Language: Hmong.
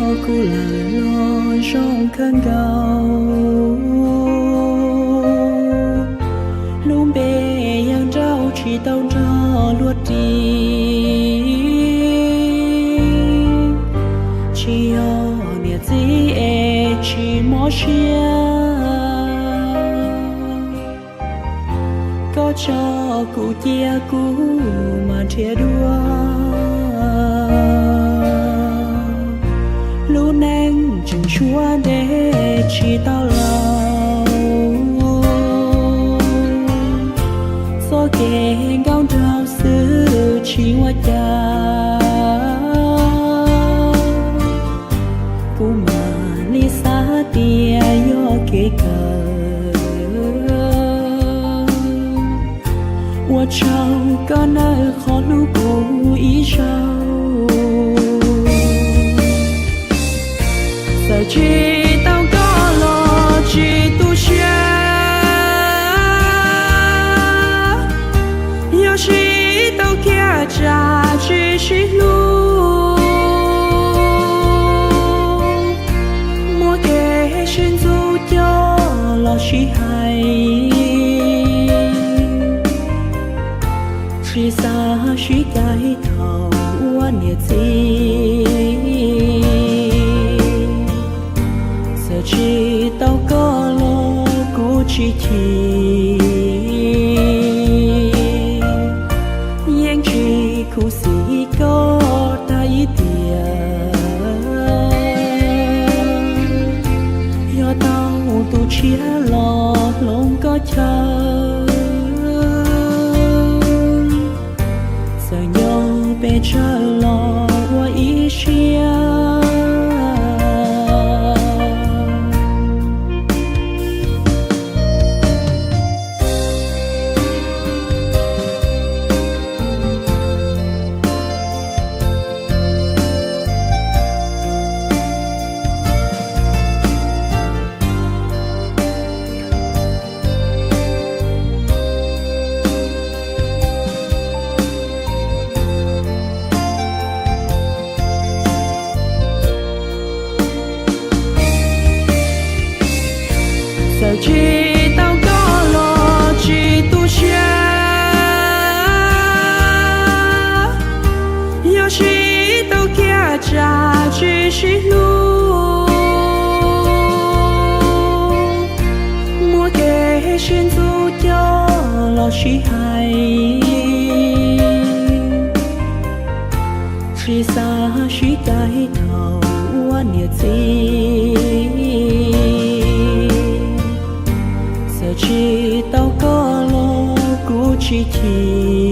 Kuv lawm los zoo kawg nkaus, lub npe yeej nrauj tsis tau nrog luag ris. Tsis yog niam txiv es tsis mob siab, koj tso kuv cia kuv mam nrhiav dua. Lub neej tseem tshuav ntev tsis tau laus, txoj kev nkauj nraug xwb tsis ua cas. Kuv mam li xav tias yog kev kawm, ua tsaug koj nawb qhov hlub kuv ib zaug. Txawm tsis tau koj los tsis tu siab, yog sib tau kiag tsam tsis sib hlub. Muaj kev sib ntxub coj los sib hais, tsis xav sib cais thaum ua niam txiv. Txawm tsis tau koj los kuv tsis chim, yeej tsis khuv xim koj tag ib tiam. Yog tau tus tshiab los hloov koj chaw, txawm nco pes tsawg los ua ib siab. Txawm tsis tau koj los tsis tu siab, yog sib tau kiag tsam tsis sib hlub. Muaj kev sib ntxub coj los sib hais, tsis xav sib cais thaum ua niam txiv. Txawm tsis tau koj los kuv tsis chim,